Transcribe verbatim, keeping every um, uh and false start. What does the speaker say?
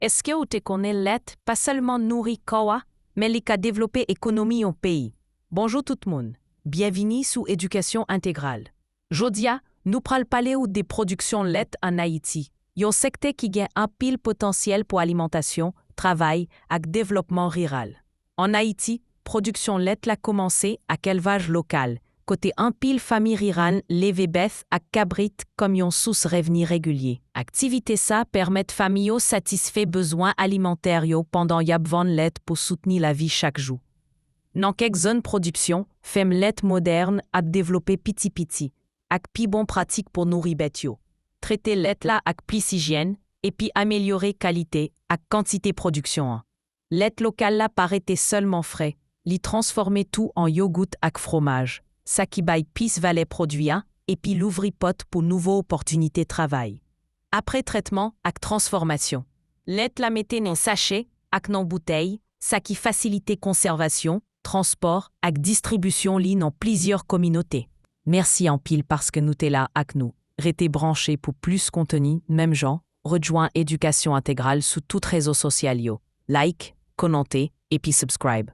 Èske w te konnen lèt pa sèlman nouri kò a, men li ka devlope ekonomi yon peyi? Bonjou tout moun. Byenvini sou Edikasyon Entegral. Jodi a, nou pral pale w de pwodiksyon lèt ann Ayiti, yon sektè ki gen anpil potansyèl pou alimantasyon, travay, ak devlòpman riral. Ann Ayiti, pwodiksyon lèt la kòmanse ak elvaj lokal, kote anpil fanmi riral leve bèf ak kabrit kòm yon sous revni regilye. Aktivite sa pèmèt fanmi yo satisfè bezwen alimantè yo pandan y ap vann lèt pou soutni lavi chak jou. Nan kèk zòn pwodiksyon, fèm lèt modèn ap devlope piti piti, ak pi bon pratik pou nouri bèt yo, trete lèt la ak plis ijyèn, epi amelyore kalite ak kantite pwodiksyon an. Lèt lokal la pa rete sèlman frè, li transfòme tou an yogout ak fwomaj, sa ki bay plis valè pwodui a epi louvri pòt pou nouvo opòtinite travay. Apre trètman ak transfòmasyon, lèt la mete nan sachè ak nan boutèy, sa ki fasilite konsèvasyon, transpò, ak distribisyon li nan plizyè kominote. Mèsi anpil paske nou te la ak nou. Rete branche pou plis kontni menm jan, rejwenn Edikasyon Entegral sou tout rezo sosyal yo. Like, kòmante, epi subscribe.